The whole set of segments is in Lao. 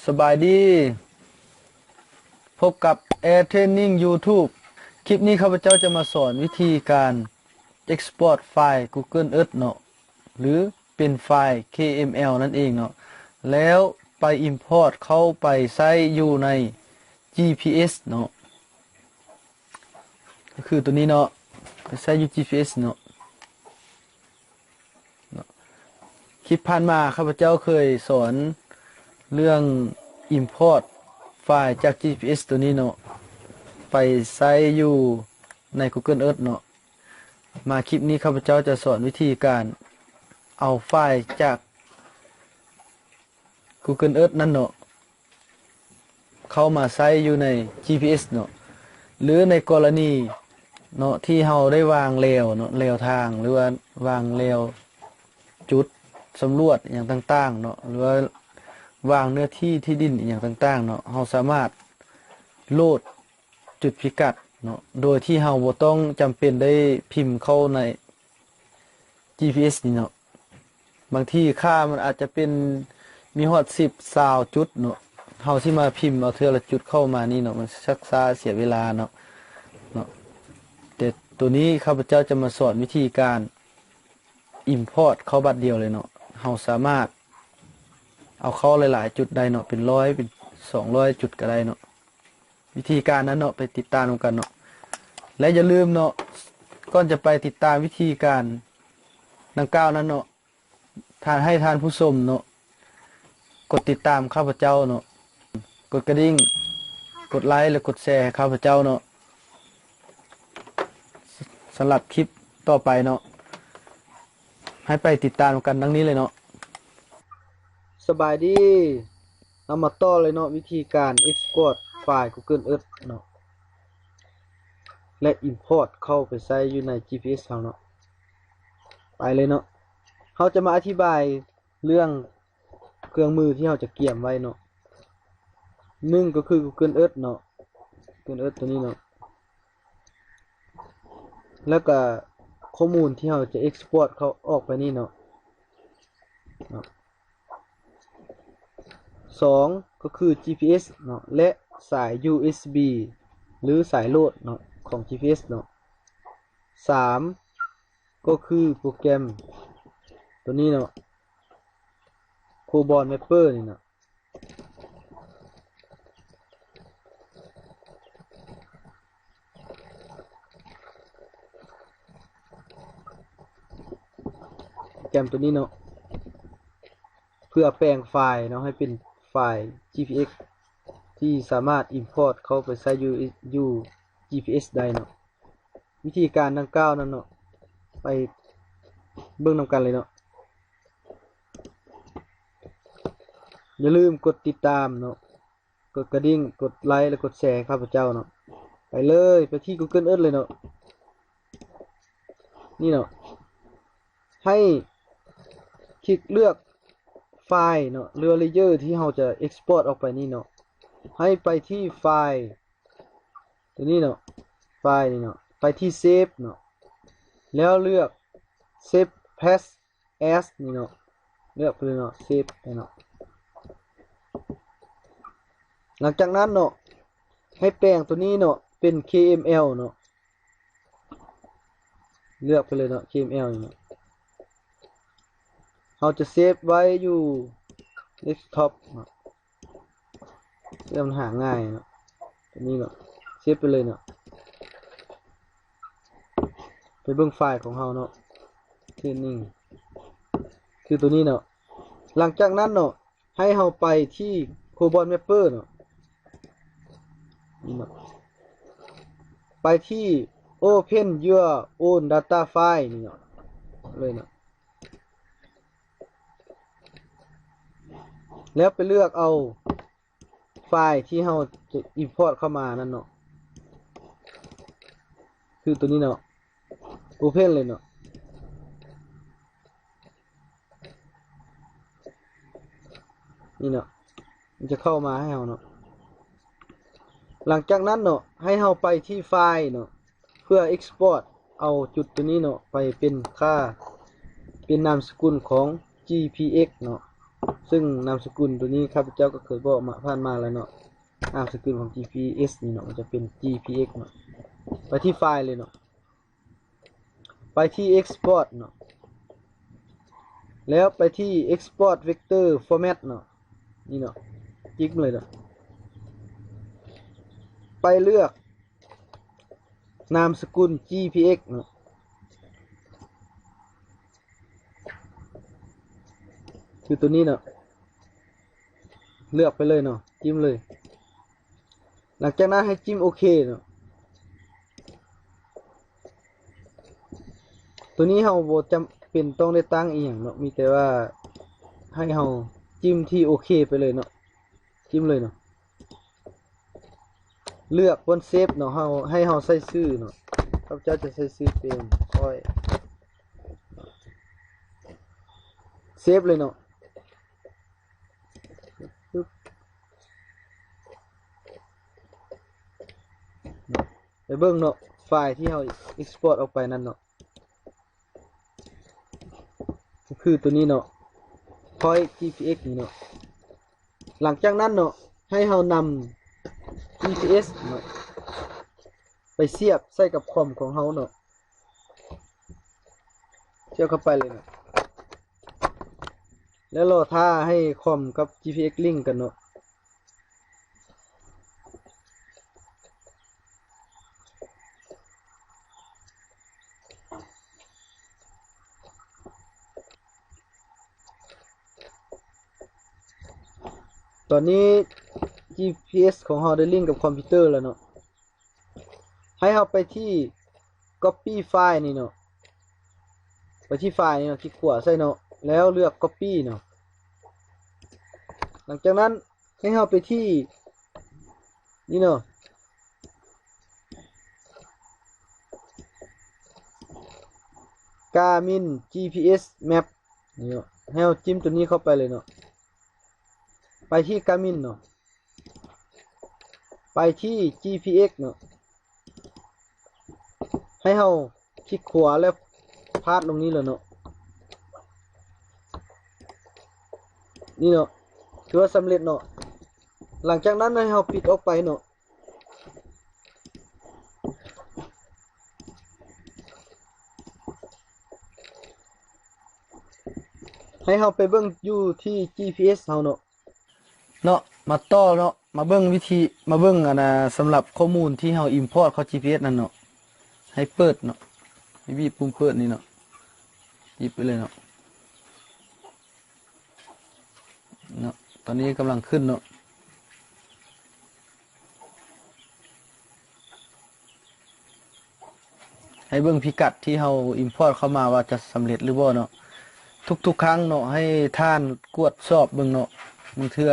ສະບາຍດີ ພົບກັບ Air Training YouTube. ຄລິບນີ້ຂ້າພະເຈົ້າຈະມາສອນວິທີການ Export ໄຟລ໌ Google Earth ເນາະ ຫຼື ເປັນໄຟລ໌ KML ນັ້ນເອງເນາະ ແລ້ວໄປ Import ເຂົ້າໄປໃຊ້ຢູ່ໃນ GPS ເນາະ ກໍຄືໂຕນີ້ເນາະ ໄປໃຊ້ຢູ່ GPS ເນາະ. ເນາະ ຄລິບຜ່ານມາຂ້າພະເຈົ້າເຄີຍສອນເລື່ອງ Import ໄຟລ໌ຈາກ GPS ໂຕນີ້ເນາະ ໄປໃຊ້ຢູ່ໃນ Google Earth ເນາະ. ມາຄລິບນີ້ຂ້າພະເຈົ້າຈະສອນວິທີການເອົາໄຟລ໌ຈາກ Google Earth ນັ້ນເນາະ ເຂົ້າມາໃຊ້ຢູ່ໃນ GPS ເນາະ ຫຼື ໃນກໍລະນີເນາະ ທີ່ເຮົາໄດ້ວາງແລວເນາະ ແລວທາງ ຫຼືວ່າວາງແລວຈຸດສຳຫຼວດອີ່ຫຍັງຕ່າງໆເນາະ ຫຼືວ່າວາງເນື້ອທີ່ທີ່ດິນອີ່ຫຍັງຕ່າງໆເນາະ ເຮົາສາມາດໂຫຼດຈຸດພິກັດເນາະ ໂດຍທີ່ເຮົາບໍ່ຕ້ອງຈຳເປັນໄດ້ພິມເຂົ້າໃນ GPS ນີ້ເນາະ. ບາງທີຄ່າມັນອາດຈະເປັນ ມີຮອດສິບ ຊາວຈຸດເນາະ ເຮົາຊິມາພິມເອົາເທື່ອລະຈຸດເຂົ້າມານີ້ເນາະ ມັນຊັກຊ້າເສຍເວລາເນາະ ເນາະ. ແຕ່ໂຕນີ້ຂ້າພະເຈົ້າຈະມາສອນວິທີການ Import ເຂົ້າບາດດຽວເລີຍເນາະ ເຮົາສາມາດເອົາເຂົ້າຫຼາຍໆຈຸດໄດ້ເນາະ ເປັນຮ້ອຍ ເປັນສອງຮ້ອຍຈຸດກໍໄດ້ເນາະ. ວິທີການນັ້ນເນາະ ໄປຕິດຕາມນຳກັນເນາະ ແລະ ຢ່າລືມເນາະ ກ່ອນຈະໄປຕິດຕາມວິທີການດັ່ງກ່າວນັ້ນເນາະ ທ່ານ ໃຫ້ທ່ານຜູ້ຊົມເນາະ ກົດຕິດຕາມຂ້າພະເຈົ້າເນາະ ກົດກະດິ່ງ ກົດໄລ ແລະ ກົດແຊໃຫ້ຂ້າພະເຈົ້າເນາະ. ສ- ສຳລັບຄລິບຕໍ່ໄປເນາະ ໃຫ້ໄປຕິດຕາມນຳກັນດັ່ງນີ້ເລີຍເນາະ. ສະບາຍດີ ເຮົາມາຕໍ່ເລີຍເນາະ ວິທີການ Export ໄຟລ໌ Google Earth ເນາະ ແລະ Import ເຂົ້າໄປໃຊ້ຢູ່ໃນ GPS ເຮົາເນາະ. ໄປເລີຍເນາະ ເຮົາຈະມາອະທິບາຍເລື່ອງເຄື່ອງມືທີ່ເຮົາຈະກຽມໄວ້ເນາະ. ໜຶ່ງ ກໍຄື Google Earth ເນາະ Google Earth ໂຕນີ້ເນາະ ແລ້ວກະຂໍ້ມູນທີ່ເຮົາຈະ Export ເຂົ້າ ອອກໄປນີ້ເນາະ ເນາະ. ສອງ ກໍຄື GPS ເນາະ ແລະ ສາຍ USB ຫຼື ສາຍໂຫຼດເນາະ ຂອງ GPS ເນາະ. ສາມ ກໍຄືໂປຣແກຣມໂຕນີ້ເນາະ Cobalt Mapper ນີ້ເນາະ. ໂປຣແກຣມໂຕນີ້ເນາະ ເພື່ອແປງໄຟລ໌ເນາະ ໃຫ້ເປັນໄຟລ໌ GPS ທີ່ສາມາດ Import ເຂົ້າໄປໃຊ້ຢູ່ ຢູ່ GPS ໄດ້ເນາະ. ວິທີການດັ່ງກ່າວນັ້ນເນາະ ໄປເບິ່ງນຳກັນເລີຍເນາະ. ຢ່າລືມກົດຕິດຕາມເນາະ ກົດກະດິ່ງ ກົດໄລ ແລະ ກົດແຊໃຫ້ຂ້າພະເຈົ້າເນາະ. ໄປເລີຍ ໄປທີ່ Google Earth ເລີຍເນາະ. ນີ້ເນາະ ໃຫ້ຄລິກເລືອກໄຟລ໌ເນາະ ຫຼືວ່າ layer ທີ່ເຮົາຈະ Export ອອກໄປນີ້ເນາະ. ໃຫ້ໄປທີ່ໄຟລ໌ ໂຕນີ້ເນາະ ໄຟລ໌ນີ້ເນາະ ໄປທີ່ Save ເນາະ ແລ້ວເລືອກ Save as ນີ້ເນາະ ເລືອກໄປເລີຍເນາະ Save ໄປເນາະ. ຫຼັງຈາກນັ້ນເນາະ ໃຫ້ແປງໂຕນີ້ເນາະ ເປັນ KML ເນາະ ເລືອກໄປເລີຍເນາະ KML ນີ້ເນາະ. ເຮົາຈະ Save ໄວ້ຢູ່ Desktop ເນາະ ເພື່ອມັນຫາງ່າຍເນາະ ໂຕນີ້ເນາະ Save ໄປເລີຍເນາະ. ໄປເບິ່ງໄຟລ໌ຂອງເຮົາເນາະ Training ຄືໂຕນີ້ເນາະ. ຫຼັງຈາກນັ້ນເນາະ ໃຫ້ເຮົາໄປທີ່ Cobalt Mapper ເນາະ ນີ້ເນາະ ໄປທີ່ Open Your Own Data File ນີ້ເນາະ ເລີຍເນາະ. ແລ້ວໄປເລືອກເອົາໄຟລ໌ທີ່ເຮົາຈະ Import ເຂົ້າມານັ້ນເນາະ ຄືໂຕນີ້ເນາະ Open ເລີຍເນາະ. ນີ້ເນາະ ມັນຈະເຂົ້າມາໃຫ້ເຮົາເນາະ. ຫຼັງຈາກນັ້ນເນາະ ໃຫ້ເຮົາໄປທີ່ໄຟລ໌ເນາະ ເພື່ອ Export ເອົາຈຸດໂຕນີ້ເນາະ ໄປເປັນຄ່າ ເປັນນາມສະກຸນຂອງ GPX ເນາະ. ຊຶ່ງນາມສະກຸນໂຕນີ້ຂ້າພະເຈົ້າກໍເຄີຍບອກມາ ຜ່ານມາແລ້ວເນາະ. ນາມສະກຸນຂອງ ຈີພີເອັສ ນີ້ເນາະ ມັນຈະເປັນ ຈີພີເອັກ ເນາະ. ໄປທີ່ໄຟລ໌ເລີຍເນາະ. ໄປທີ່ Export ເນາະ ແລ້ວໄປທີ່ Export Vector Format ເນາະ. ນີ້ເນາະ ຈິກເລີຍເນາະ. ໄປເລືອກນາມສະກຸນ ຈີພີເອັກ ເນາະ ຄືໂຕນີ້ເນາະ. ເລືອກໄປເລີຍເນາະ ຈິ້ມເລີຍ. ຫຼັງຈາກນັ້ນໃຫ້ຈິ້ມໂອເຄເນາະ. ໂຕນີ້ເຮົາບໍ່ຈຳເປັນຕ້ອງໄດ້ຕັ້ງອີ່ຫຍັງເນາະ ມີແຕ່ວ່າໃຫ້ເຮົາຈິ້ມທີ່ໂອເຄໄປເລີຍເນາະ. ຈິ້ມເລີຍເນາະ. ເລືອກບ່ອນເຊບເນາະ ເຮົາ ໃຫ້ເຮົາໃສ່ຊື່ເນາະ. ຂ້າພະເຈົ້າຈະໃສ່ຊື່ເປັນຂ້ອຍ ເຊບເລີຍເນາະ. ປຶບ ໄປເບິ່ງເນາະ ໄຟລ໌ທີ່ເຮົາ Export ອອກໄປນັ້ນເນາະ ກໍຄືໂຕນີ້ເນາະ Point ຈີພີເອັກ ນີ້ເນາະ. ຫຼັງຈາກນັ້ນເນາະ ໃຫ້ເຮົານຳ ຈີພີເອັສ ເນາະ ໄປສຽບໃສ່ກັບຄອມຂອງເຮົາເນາະ. ສຽບເຂົ້າໄປເລີຍເນາະ ແລ້ວລໍຖ້າໃຫ້ຄອມກັບ ຈີພີເອັກ ລິ້ງກັນເນາະ. ຕອນນີ້ ຈີພີເອັສ ຂອງເຮົາໄດ້ລິ້ງກັບຄອມພິວເຕີແລ້ວເນາະ. ໃຫ້ເຮົາໄປທີ່ Copy File ນີ້ເນາະ ໄປທີ່ File ນີ້ເນາະ ຄລິກຂວາໃສ່ເນາະ ແລ້ວເລືອກ Copy ເນາະ. ຫຼັງຈາກນັ້ນໃຫ້ເຮົາໄປທີ່ນີ້ເນາະ Garmin ຈີພີເອັສ Map ນີ້ເນາະ ໃຫ້ເຮົາຈິ້ມໂຕນີ້ເຂົ້າໄປເລີຍເນາະ. ໄປທີ່ Garmin ເນາະ ໄປທີ່ ຈີພີເອັກ ເນາະ ໃຫ້ເຮົາຄລິກຂວາແລ້ວພາດລົງນີ້ເລີຍເນາະ. ນີ້ເນາະ ຖືວ່າສຳເລັດເນາະ. ຫຼັງຈາກນັ້ນໃຫ້ເຮົາປິດອອກໄປເນາະ. ໃຫ້ເຮົາໄປເບິ່ງຢູ່ທີ່ ຈີພີເອັສ ເຮົາເນາະ. ເນາະ ມາຕໍ່ເນາະ ມາເບິ່ງວິທີ ມາເບິ່ງອັນນ່າ ສຳລັບຂໍ້ມູນທີ່ເຮົາ import ເຂົ້າ ຈີພີເອັສ ນັ້ນເນາະ. ໃຫ້ເປີດເນາະ ໃຫ້ບີບປຸ່ມເປີດນີ້ເນາະ ບີບໄປເລີຍເນາະ. ເນາະ ຕອນນີ້ກຳລັງຂຶ້ນເນາະ. ໃຫ້ເບິ່ງພິກັດທີ່ເຮົາ import ເຂົ້າມາວ່າຈະສຳເລັດຫຼືບໍ່ເນາະ. ທຸກໆຄັ້ງເນາະ ໃຫ້ທ່ານກວດສອບເບິ່ງເນາະ ບາງເທື່ອ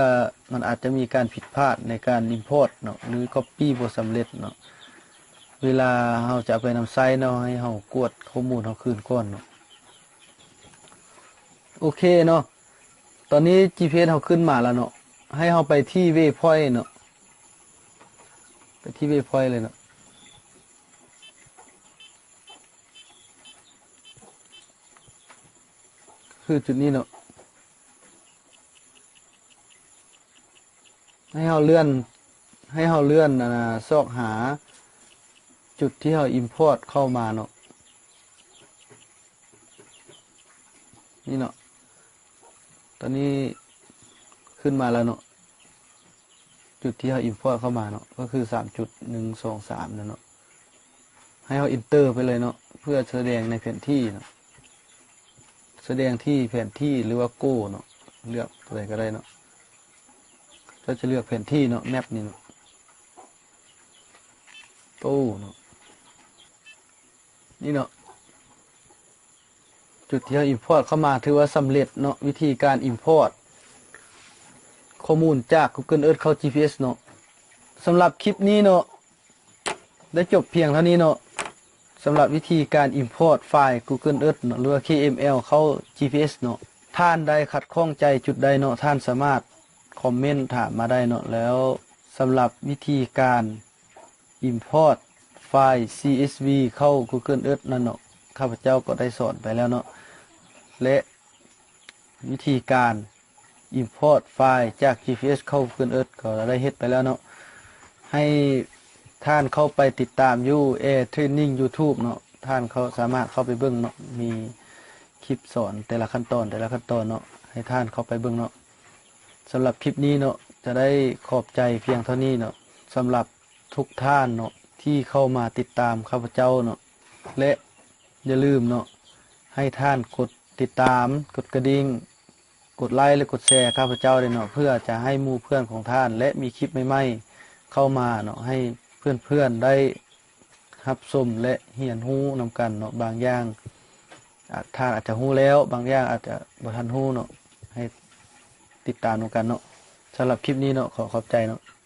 ມັນອາດຈະມີການຜິດພາດໃນການ import ເນາະ ຫຼື copy ບໍ່ສຳເລັດເນາະ. ເວລາເຮົາຈະເອົາໄປນຳໃຊ້ເນາະ ໃຫ້ເຮົາກວດຂໍ້ມູນເຮົາຄືນກ່ອນເນາະ. ໂອເຄເນາະ ຕອນນີ້ ຈີພີເອັສ ເຮົາຂຶ້ນມາແລ້ວເນາະ. ໃຫ້ເຮົາໄປທີ່ Waypoint ເນາະ ໄປທີ່ Waypoint ເລີຍເນາະ. ຄືຈຸດນີ້ເນາະ ໃຫ້ເຮົາເລື່ອນ ໃຫ້ເຮົາເລື່ອນ ອັນນ່າ ຊອກຫາຈຸດທີ່ເຮົາ import ເຂົ້າມາເນາະ. ນີ້ເນາະ ຕອນນີ້ຂຶ້ນມາແລ້ວເນາະ ຈຸດທີ່ເຮົາ import ເຂົ້າມາເນາະ ກໍຄືສາມຈຸດໜຶ່ງສອງສາມນັ້ນເນາະ. ໃຫ້ເຮົາ enter ໄປເລີຍເນາະ ເພື່ອສະແດງໃນແຜນທີ່ເນາະ ສະແດງທີ່ແຜນທີ່ ຫຼືວ່າ Go ເນາະ ເລືອກຕົວໃດກໍໄດ້ເນາະ. ເຈົ້າຈະເລືອກແຜນທີ່ເນາະ Map ນີ້ເນາະ Go ເນາະ. ນີ້ເນາະ ຈຸດທີ່ເຮົາ import ເຂົ້າມາ ຖືວ່າສຳເລັດເນາະ ວິທີການ import ຂໍ້ມູນຈາກ Google Earth ເຂົ້າ ຈີພີເອັສ ເນາະ. ສຳລັບຄລິບນີ້ເນາະ ໄດ້ຈົບພຽງເທົ່ານີ້ເນາະ ສຳລັບວິທີການ import ໄຟລ໌ Google Earth ເນາະ ຫຼືວ່າ KML ເຂົ້າ ຈີພີເອັສ ເນາະ. ທ່ານໃດຂັດຂ້ອງໃຈຈຸດໃດເນາະ ທ່ານສາມາດຄອມເມັນຖາມມາໄດ້ເນາະ. ແລ້ວສຳລັບວິທີການ import ໄຟລ໌ CSV ເຂົ້າ Google Earth ນັ້ນເນາະ ຂ້າພະເຈົ້າກໍໄດ້ສອນໄປແລ້ວເນາະ ແລະ ວິທີການ import ໄຟລ໌ຈາກ ຈີພີເອັສ ເຂົ້າ Google Earth ກໍໄດ້ເຮັດໄປແລ້ວເນາະ. ໃຫ້ທ່ານເຂົ້າໄປຕິດຕາມຢູ່ Air Training YouTube ເນາະ. ທ່ານເຂົ້າ ສາມາດເຂົ້າໄປເບິ່ງເນາະ, ມີຄລິບສອນແຕ່ລະຂັ້ນຕອນ ແຕ່ລະຂັ້ນຕອນເນາະ, ໃຫ້ທ່ານເຂົ້າໄປເບິ່ງເນາະ. ສຳລັບຄລິບນີ້ເນາະ ຈະໄດ້ຂອບໃຈພຽງເທົ່ານີ້ເນາະ ສຳລັບທຸກທ່ານເນາະ ທີ່ເຂົ້າມາຕິດຕາມຂ້າພະເຈົ້າເນາະ ແລະ ຢ່າລືມເນາະ ໃຫ້ທ່ານກົດຕິດຕາມ ກົດກະດິ່ງ ກົດໄລ ແລະ ກົດແຊຂ້າພະເຈົ້າເດ້ເນາະ ເພື່ອຈະໃຫ້ໝູ່ເພື່ອນຂອງທ່ານ ແລະ ມີຄລິບໃໝ່ໆເຂົ້າມາເນາະ ໃຫ້ເພື່ອນໆໄດ້ຮັບຊົມ ແລະ ຮຽນຮູ້ນຳກັນເນາະ. ບາງຢ່າງ ອາ ທ່ານອາດຈະຮູ້ແລ້ວ ບາງຢ່າງອາດຈະບໍ່ທັນຮູ້ເນາະ ໃຫ້ຕິດຕາມນຳກັນເນາະ. ສຳລັບຄລິບນີ້ເນາະ ຂໍຂອບໃຈເນາະ.